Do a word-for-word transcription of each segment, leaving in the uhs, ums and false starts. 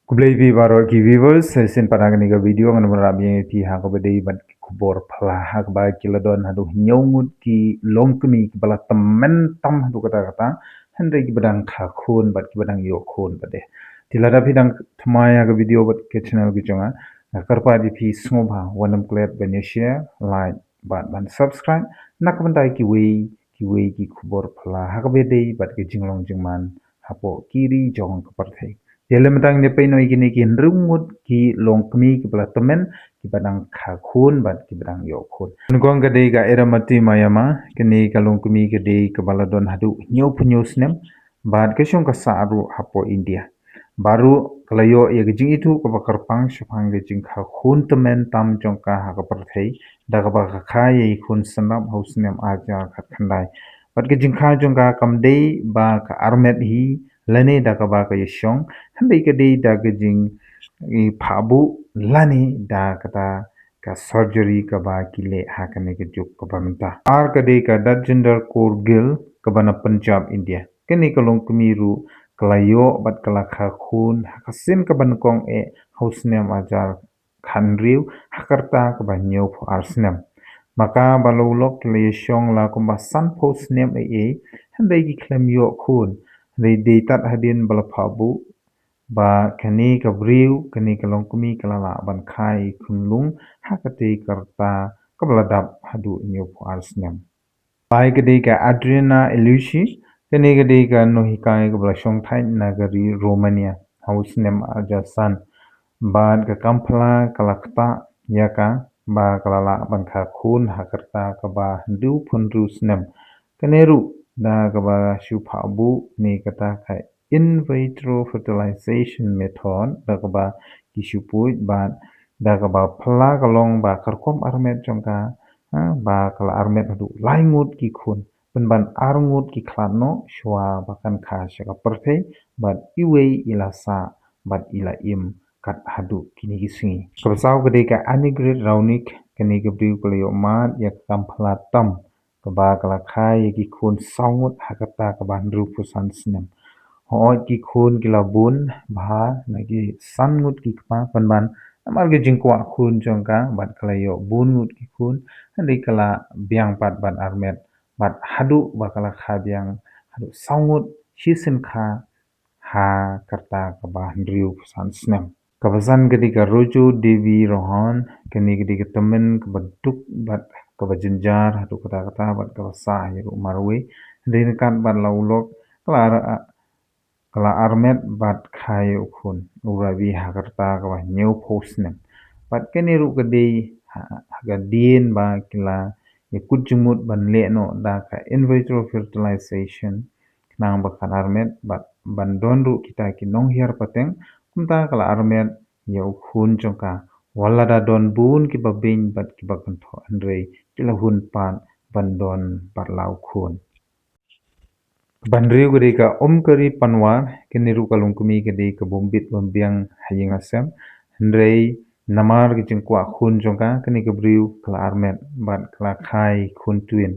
Khublei phi baroh ki viewers, shisien pat ha kane ka video ngan wanrah biang ïa phi ha kaba dei bad ki khubor phylla ha kaba ki la don haduh hynñiew ngut ki longkmie kiba la tymmen tam haduh katta katta, hynrei kiba dang kha khun bad kiba dang ïoh khun pat de. Te lada phi dang thymmai ha ka video bad ka channel ka jong nga, nga kyrpad ïa phi sngewbha wat nym klet ban ïa share, like bad ban subscribe na ka bynta kiwei kiwei ki khubor phylla ha kaba dei bad ka jinglong jingman hapoh ki ri jong ka pyrthei. Te lem tang ïa peit noh ïa kine ki hynriew ngut ki longkmie kiba la tymmen kiba dang kha khun bad kiba dang ïoh khun. Nyngkong ka dei ka Iramati Mayama, kane ka longkmie ka dei kaba la don haduh hynñiewphew hynñiew snem bad ka shong ka sah ruh hapoh India. Bad ruh ka la ïoh ïa ka jingithuh kaba kyrpang shaphang ka jingkha khun tymmen tam jong ka ha ka pyrthei da kaba ka kha ïa i khun synrap ha u snem ar hajar khatkhyndai. Bad ka jingkha jong ka kam dei ba ka armet hi lane da kaba ka ïashong, hynrei ka dei da ka jingphah buh lane da kata ka surgery kaba ki leh ha kane ka juk kaba mynta. Ar ka dei ka Dajinder Kaur Gill kaba na Punjab, India. Kane ka longkmie ruh ka la ïoh bad ka la kha khun ha ka sien kaba nyngkong eh ha u snem ar hajar khathynriew ha ka rta kaba hynñiewphew ar snem. Ma ka bad u lok ki la ïashong la kumba sanphew snem eh eh, hynrei ki khlem ïoh khun. Hynrei dei tad hadien ba la phah buh ba kane ka briew, kane ka longkmie ka la lah ban kha i khunlung ha katei ka rta kaba la dap haduh hynñiewphew ar snem. Lai ka dei ka Adriana Ilushi, kane ka dei ka nonghikai kaba la shongthait na ka ri Romania ha u snem ar hajar san. Bad ka kam phylla ka la ktah ïa ka ba ka la lah ban kha khun ha ka rta kaba hynriewphew hynriew snem. Kane ruh da kaba shu phah buh ne kata ka in vitro fertilization method da kaba ki shu put bad da kaba phylla ka long ba ka rukom armet jong ka, ha, ba ka la armet haduh lai ngut ki khun, pynban ar ngut ki khlad noh shuwa ba kan kha sha ka pyrthei bad iwei i la sah bad i la im kat haduh kine ki sngi. Kaba saw ka dei ka Annegret Raunick, kane ka briew ka la ïoh mad ïa ka kam phylla tam kaba ka la kha ïa ki khun saw ngut ha ka rta kaba hynriewphew san snem. Hooid ki khun ki la bun bha na ki san ngut ki kpa pynban namar ka jingkwah khun jong ka bad ka la ïoh bun ngut ki khun, hynrei ka la biang pat ban armet bad haduh ba ka la kha biang haduh saw ngut shisien kha ha ka rta kaba hynriewphew san snem. Kaba san ka dei ka Rojo Devi Rohan, kane ka dei ka tymmen kaba duk bad kaba jynjar haduh katta katta bad kaba sah ïa ruh marwei. Hynrei ryngkat bad la u lok ka la ar-, ka la armet bad kha ïa u khun u Ravi ha ka rta kaba hynñiewphew snem. Bad kane ruh ka dei ha, ha ka dien ba ki la ïa kut jingmut ban leh noh da ka in vitro fertilization khnang ba kan armet bad ban don ruh kita ki nonghiar pateng, kumta ka la armet ïa u khun jong ka. Wat la da don bun kiba beiñ bad kiba kynthoh, hynrei ki la hun pat ban don bad la u khun. Kaba hynriew ka dei ka Omkari Panwar, kane ruh ka longkmie ka dei kaba bit bym biang ha ïing ha sem, hynrei namar ka jingkwah khun jong ka, kane ka briew ka la armet bad ka la kha ïa ki khun twin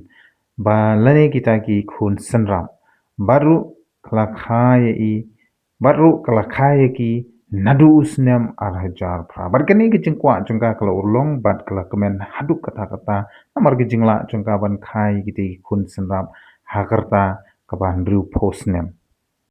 ba lane kita ki khun synrap. Bad ruh ka la kha ïa i, bad ruh ka la kha ïa ki naduh u snem ar hajar phra. Bad kane ka jingkwah jong ka ka la urlong bad ka la kmen haduh katta katta namar ka jinglah jong ka ban kha ïa kita ki khun synrap ha ka rta kaba hynriewphew snem.